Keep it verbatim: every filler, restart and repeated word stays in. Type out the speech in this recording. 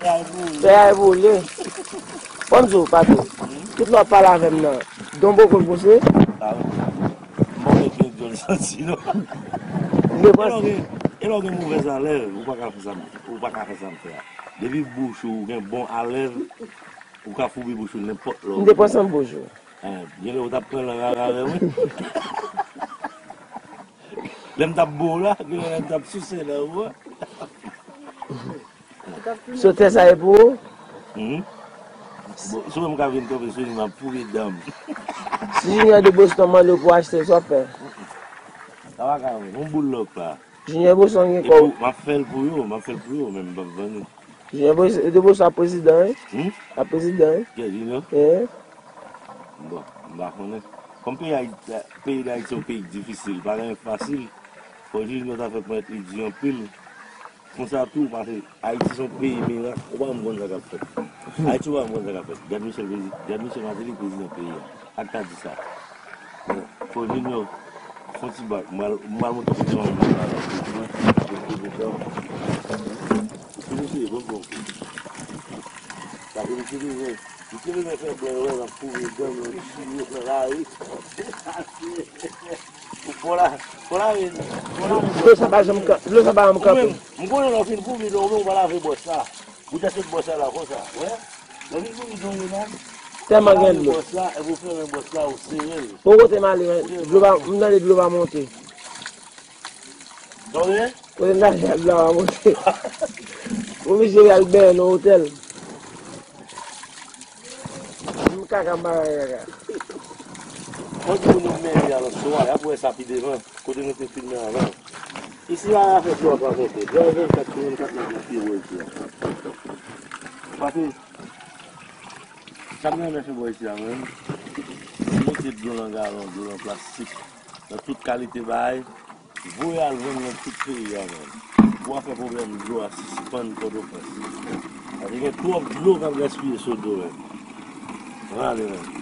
Fè a boule. Fè a boule. Fò m di w, Pato, tout lè w ap pale avè m nan, don boko l pouse. Ah, m pa konn ki djòl santi, non. M te panse. E lè w gen, e lè w gen movèz alèv, ou pa ka fè sa m, ou pa ka fè sa m fè a. Depi bouch ou gen bon alèv, ou ka foubi bouch ou nenpòt lè w vle. M te panse m bouch ou. Eh, genlè ou t ap pran lang avè mwen. Lè m t ap bo w la, genlè lè m t ap souse nan ou a. So tè sa e pou ou? Mhm. Bon, si w wè m ka vin kanpe sou li, m ap foure dan m. Si Junior de Boston mande w pou achte, sa w ap fè? Sa pa ka vin. Yon boul lòk la. Junior Boston gen kòb. M ap fè l pou yo, m ap fè l pou yo, men m p ap vann li. Junior Boston, de Boston ap prezidan, wi. Hmm? Ap prezidan, wi. Kè Junior? Eh. Bon, m pa konnen. Kòm peyi Ayiti, peyi Dayiti se yon peyi difisil, pa gen anyen fasil. Fò Junior ta fè pran li di anpil. Konsa tou, paske Ayiti se yon peyi mirak, ou pa janm konn sa k ap fèt. Ayiti ou pa janm konn sa k ap fèt. Gad Michel, prezi- gad Michel Martelly, prezidan peyi a. Ak ta di sa. Men, fò Junior fè yon ti bak. M pral, m pral montre w devan mwen la. Ou te bezwen, bon, bon. Sa ke misye bezwen, misye bezwen fè blan yo wè l ap foure dan l nan chire nan lari. Ou fò la, fò la, men, fò la, men. Dlo sa pa janm ka-, dlo sa pa janm kanpe. Ou menm, m konnen lè w fin foure dan w, ou menm ou pa lave bwòs la. Ou ta sot bò sa la konsa, wè. Lè w vin pou li donye la. Tèlman gen dlo. Bò sa, epi w fèmen bò sa, ou sere l. Bon kote m ale, men, dlo pa, m tande dlo pa monte. Tande? Kote m t ale a, dlo pa monte. Mwen oblije al benyen nan otèl. M kaka, m pa kaka. Fò di moun yo mennen al answa, y ap wè sa pi devan. Kote nou te filme avan. Isi a, afè dlo a pa monte. Dlo a vennkat sou vennkat, n ap fouye bò isi a. Paske, sa m renmen fè bò isi a, menm, se mete dlo nan galon, dlo nan plastik, nan tout kalite bagay, voye al vann nan tout peyi a, menm. Pou afè pwoblèm dlo a sispann Pòtoprens. Paske gen twòp dlo k ap gaspiye sou do, menm. Rale, menm.